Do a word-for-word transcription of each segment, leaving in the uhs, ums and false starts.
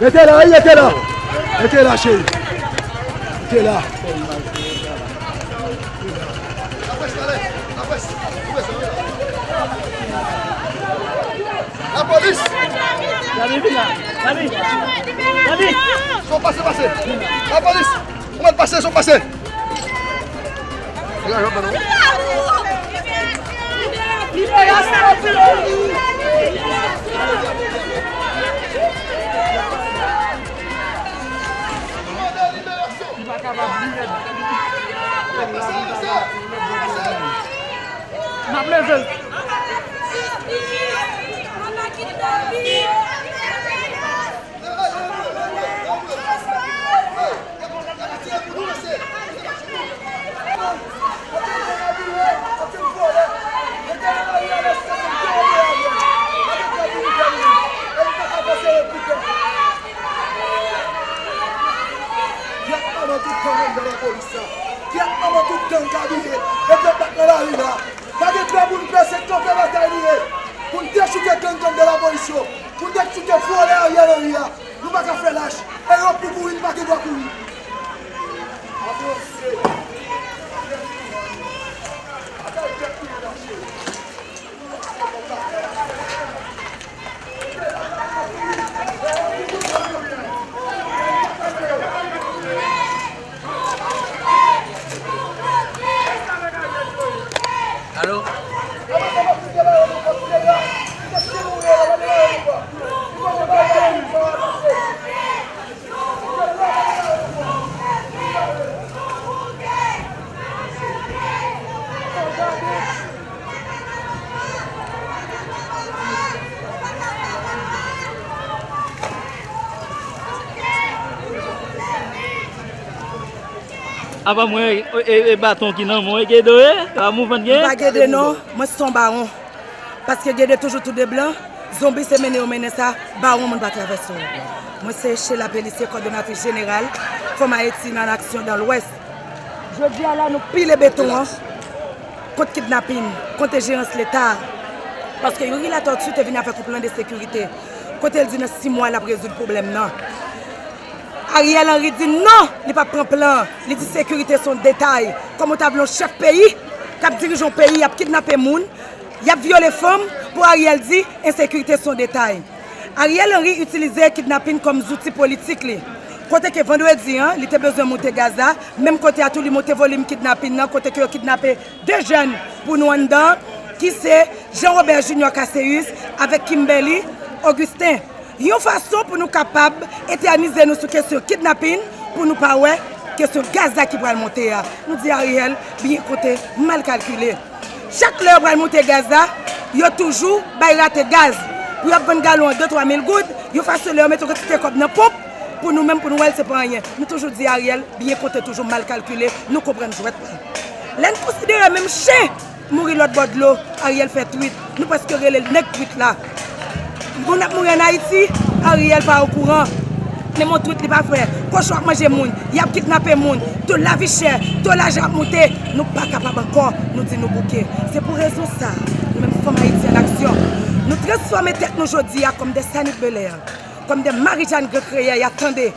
Rete la, wi, rete la. Rete la, cheri. Rete la. Lapolis! Gaby, vin la. Gaby! Gaby! Son pase, pase. Lapolis! Ou mèt pase, son pase. Liberasyon pou li! Li pa kapab li mèt. N ap leve l. Gyèt manman tout gang anndan lapolis la. Gyèt manman tout gang k abiye epi ap bat nan lari la. Pa gen tan pou n pèse, kanpe batay nou ye. Pou n dechouke gang anndan lapolis yo. Pou n dechouke vòlè Ariel Henry a. Nou pa ka fè lach. E yo pou kouri, nou pa gen dwa kouri. Avanse. Alo? Apa mwen, e, e, e baton ki nan men w, e Gedo ye? Apa mouvman gen? M pa Gede non, mwen se yon bawon. Paske Gede toujou toude blan, zonbi se mennen yo mennen sa, bawon moun pa travèse w. Mwen se Sheila Pélissier, kòdonatris jeneral Fanm Ayiti an aksyon dan Lwès. Jodi a la, nou pile beton an kont kidnapin, kont enjerans Leta. Paske Youri Latortue te vin avèk yon plan de sekirite. Kote l di nan sis mwa, l ap rezoud pwoblèm nan. Ariel Henry di non, li p ap pran plan an. Li di sekirite se yon detay. Kòman w ta vle yon chèf peyi k ap dirije yon peyi, y ap kidnape moun, y ap vyole fanm, pou Ariel di ensekirite se yon detay. Ariel Henry itilize kidnapin kòm zouti politik li. Kote ke vandredi an, li te bezwen moute Gaza, menm kote a tou li moute volim kidnapin nan, kote ke yo kidnape de jèn pou nou anndan, ki se Jean Robert Junior Casséus avèk Kimberly Augustin. Yon fason pou nou kapab etènize nou sou kesyon kidnapin, pou nou pa wè kesyon Gaza ki pral monte a. Nou di Ariel, byen konte, mal kalkile. Chak lè yo pral moute gaz la, yo toujou bay rate gaz. Pou y ap vann galon an de twa mil goud, yon fason lè yo mete yon kantite kòb nan ponp, pou nou menm, pou nou wè l se pa anyen. Nou toujou di Ariel, byen konte toujou mal kalkile, nou konprann jwèt la. Lè n konsidere menm chen mouri lòt bò dlo, Ariel fè twit, nou prèske rele l nèg twit la. Moun ap mouri ann Ayiti, Ariel pa okouran. Menm yon twit li pa fè. Kochon ap manje moun, y ap kidnape moun, to lavi chè, to lajan ap moute, nou pa kapab ankò, nou di nou bouke. Se pou rezon sa, nou menm Fanm Ayiti an Aksyon, nou transfòme tèt nou jodi a kòm de Sanik Belè, kòm de Marijàn Gran Kreyè, y a tande,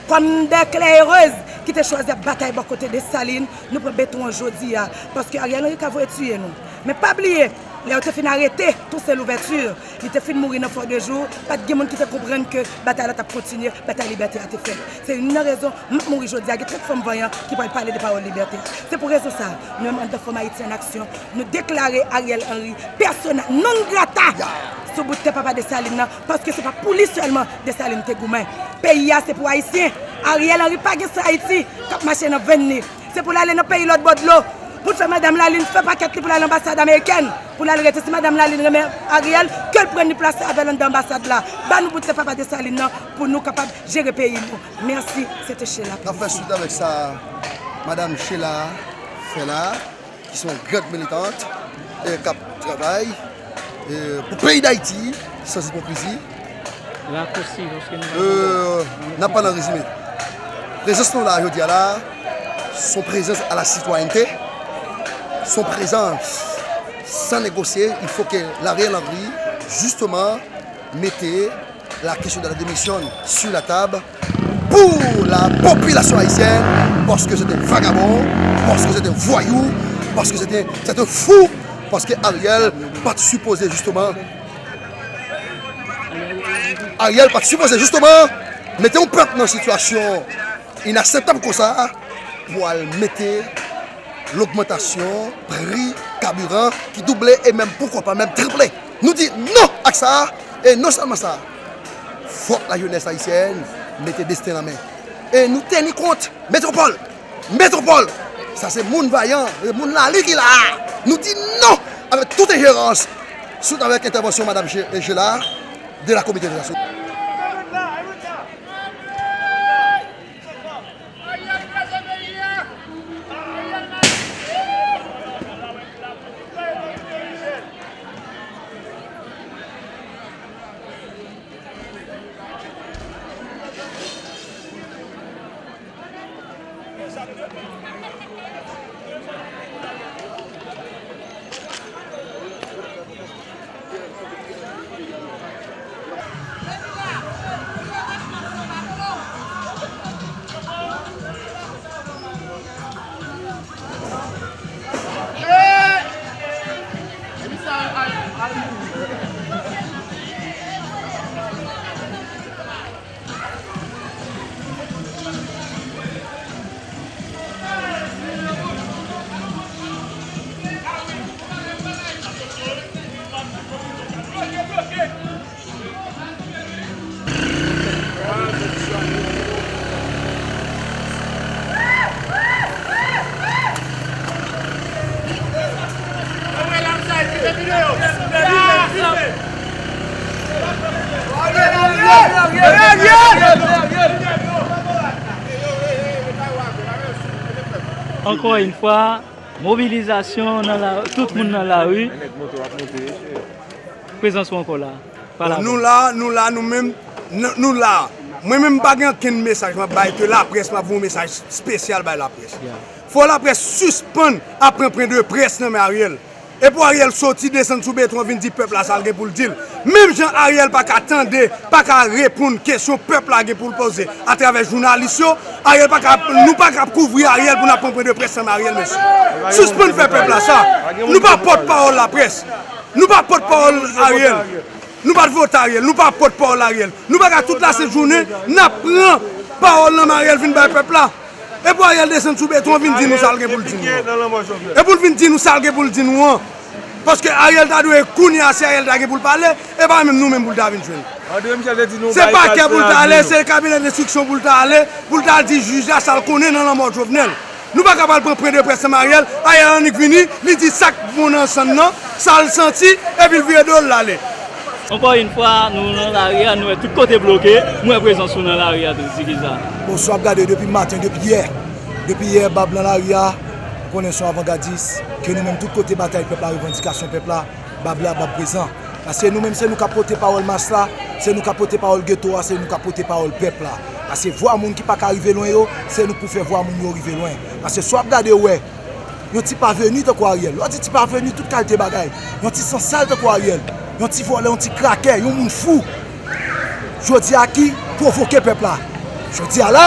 kòm de klè erez ki te chwazi ap batay bò kote Desalin, nou pran beton an jodi a, paske Ariel Henry ka voye tiye nou. Men pa bliye, lè yo te fin arete Toussaint Louverture, li te fin mouri nan Fò de Jou, pa t gen moun ki te konprann ke batay la t ap kontinye, batay libète a te fèt. Se youn nan rezon m ap mouri jodi a, gen twòp fanm vanyan ki pral pale de pawòl libète. Se pou rezon sa, nou menm anndan Fanm Ayiti an Aksyon, nou deklare Ariel Henry persona non grata. sou bout tè papa Desalin nan, paske se pa pou li sèlman Desalin te goumen. Peyi a se pou Ayisyen. Ariel Henry pa gen san Ayiti k ap mache nan venn li. Se pou l ale nan peyi lòt bò dlo, pou l fè madanm Lalin fè pakèt li pou l al anbasad amerikèn, pou l al rete. Si madanm Lalin renmen Ariel, ke l pran li plase avè l anndan anbasad la. Ban nou bout tè papa Desalin nan pou nou kapab jere peyi nou. Mèsi, se te Sheila. N ap fè swit avèk sa madanm Sheila fè la, ki se yon grand militant, e k ap travay, e, pou peyi Dayiti, san ipokrizi. Rakousi, paske nou pa... E, n ap pale an rezime. Prezans nou la jodi a la, se yon prezans à la citoyenneté, se yon prezans san negosye. Il faut que Ariel Henry, justement, mete la question de la démission sur la table pour la population haïtienne, parce que c'est un vagabond, parce que c'est un voyou, parce que c'est un, c'est un fou, parce que Ariel pa t sipoze justement, Ariel pa t sipoze justement mete yon pèp nan sitiyasyon inakseptab konsa pou al mete logmantasyon pri kabiran ki double e menm poukwa pa menm triple. Nou di non ak sa, e non sèlman sa, fòk lajenès ayisyèn mete desten nan men. E nou teni kont metwopòl. Metwopòl, sa se moun vayan, se moun Lali ki la a. Nou di non avèk tout enjerans, swit avèk entèvansyon madanm Je-, Jela de la komite de la. Ankò yon fwa, mobilizasyon nan la, tout moun nan lari. Prezans ou ankò la. Bon, nou la, nou la, nou menm, n-, nou la. Mwen menm, m pa gen okenn mesaj m ap bay ke laprès, m ap voye yon mesaj espesyal bay laprès. Fò laprès sispann ap pran pwen de près nan men Ariel. E pou Ariel soti, desann sou beton an, vin di pèp la sa l gen pou l di l. Menm jan Ariel pa ka tande, pa ka reponn kesyon pèp la gen pou l poze atravè jounalis yo, Ariel pa ka, nou pa ka ap kouvri Ariel pou n ap pran pwen de près nan men Ariel, mesye. Sispann fè pèp la sa. Nou pa pòtpawòl laprès. Nou pa pòtpawòl Ariel. Nou pa t vote Ariel. Nou pa pòtpawòl Ariel. Nou pa ka tout lasent jounen, n ap pran pawòl nan men Ariel vin bay pèp la. E pou Ariel desann sou beton an vin di nou sa l gen pou l di nou an. E pou l vin di nou sa l gen pou l di nou an. Paske Ariel ta dwe kounye a, si Ariel ta gen pou l pale, e pa menm nou menm pou l ta vin jwenn. Se pakè pou l ta ale, se kabinè enstriksyon pou l ta ale, pou l ta di jij la sa l konnen nan lanmò Jovenel. Nou pa ka pral pran pwen de près ansanm Ariel. Ariel annik vini, li di sa k bon nan sann nan, sa l santi, epi l vire do l, l ale. Ankò yon fwa, nou nan lari a, nou wè tout kote bloke, m wè prezans ou nan lari a tou, Zigiza. Bon, si w ap gade depi maten, depi yè, depi yè, Bab nan lari a, ou konnen se yon avangadis, ke nou menm tout kote batay pèp la, revandikasyon pèp la, Bab la, Bab prezan. Paske nou menm, se nou k ap pote pawòl mas la, se nou k ap pote pawòl geto a, se nou k ap pote pawòl pèp la. Paske vwa moun ki pa ka rive lwen yo, se nou k pou fè vwa moun yo rive lwen. Paske si w ap gade, ou wè, yon ti pa veni tankou Ariel. Lè w di ti pa veni, tout kalite bagay. Yon ti sansal tankou Ariel. Yon ti vòlè, yon ti krakè, yon moun fou. Jodi a ki pwovoke pèp la. Jodi a la,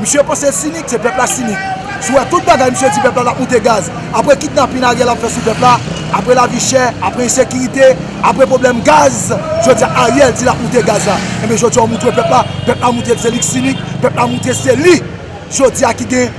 misye panse l sinik, se pèp la sinik. Si w wè tout bagay misye di pèp la, l ap moute gaz. Apre kidnapin Ariel ap fè sou pèp la, apre lavi chè, apre ensekirite, apre pwoblèm gaz, jodi a Ariel di l ap moute gaz la. Enben jodi a w montre pèp la, pèp la montre l se li k sinik, pèp la montre se li jodi a ki gen,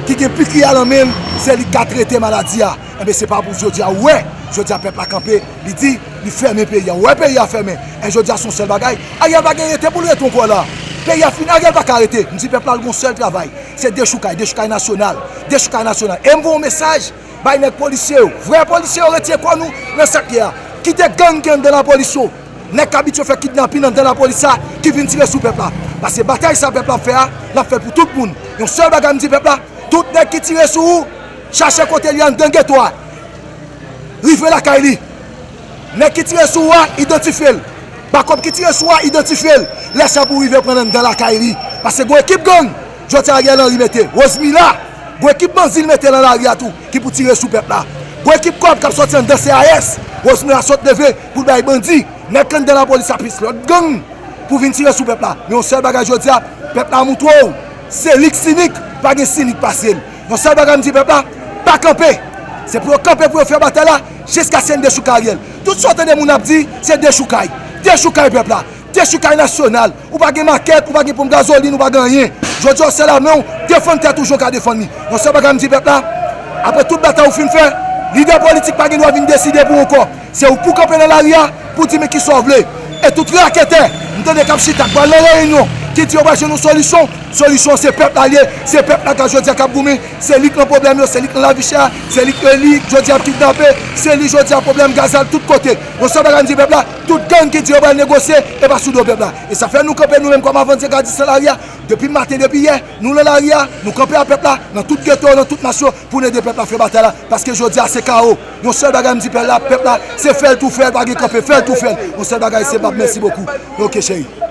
ki gen pikri a nan men l, se li k ka trete maladi a. Enben se pa pou jodi a ou wè Jodi a pèp la kanpe, li di, li fèmen peyi a. Ou wè peyi a fèmen. E jodi a se yon sèl bagay. Ariel pa gen rete pou l rete ankò la. Peyi a fini, Ariel pa ka rete. M di pèp la, l gon sèl travay. Se dechoukay, dechoukay nasyonal. Dechoukay nasyonal. E m voye yon mesaj bay nèg polisye yo. Vrè polisye yo, retire kò nou nan sa k ye a. Kite gang ki anndan lapolis yo. Nèg k abitye fè kidnapin anndan lapolis sa, ki vin tire sou pèp la. Paske batay sa pèp la ap fè a, l ap fè l pou tout moun. Yon sèl bagay m di pèp la, tout nèg ki tire sou ou, chache kote l ye anndan geto a. Rive lakay li. Nèg ki tire sou ou a, idantifye l. Bakòp ki tire sou ou a, idantifye l. Lè sa pou rive pran l anndan lakay li. Paske gon ekip gang, jodi a Ariel Henry mete, Rosemila. Gon ekip bandi l mete nan lari a tou, ki pou tire sou pèp la. Gon ekip kòb k ap sòti anndan C I S, Rosemila sot leve pou l bay bandi. Nèg k anndan lapolis a plis lòt gang pou vin tire sou pèp la. Men yon sèl bagay jodi a, pèp la montre w, se li k sinik, pa gen sinik pase l. Yon sèl bagay m di pèp la, pa kanpe. Se pou yo kanpe pou yo fè batay la, jiskaske n dechoukay Ariel. Tout sa w tande moun ap di, se dechoukay. Dechoukay pèp la. Dechoukay nasyonal. Ou pa gen makèt, ou pa gen ponp gazolin, ou pa gen anyen. Jodi a w sèl ame w, defann tèt ou jan w ka defann li. Yon sèl bagay m di pèp la, apre tout batay ou fin fè, lidè politik pa gen dwa vin deside pou ou ankò. Se ou pou kanpe nan lari a, pou di men kisa w vle. E tout raketè, m tande k ap chita, k pral nan reyinyon, ki di yo pral jwenn yon solisyon. Solisyon se pèp la l ye, se pèp la k jodi a k ap goumen, se li k nan pwoblèm yo, se li k nan lavi chè a, se li k, e li jodi a ap kidnape, se li jodi a pwoblèm gaz la tout kote. Yon sèl bagay m di pèp la, tout gang ki di yo pral negosye, e pa sou do pèp la. E sa fè nou kanpe nou menm kòm avanse gadis nan lari a, depi maten, depi yè, nou nan lari a, nou kanpe ak pèp la, nan tout geto, nan tout mas yo, pou n ede pèp la fè batay la, paske jodi a se kawo. Yon sèl bagay m di pèp la, pèp la, se fè l tou fè l, pa gen kanpe, fè l tou fè l. Yon sèl bagay se bab, mèsi bokou. Ok, cheri.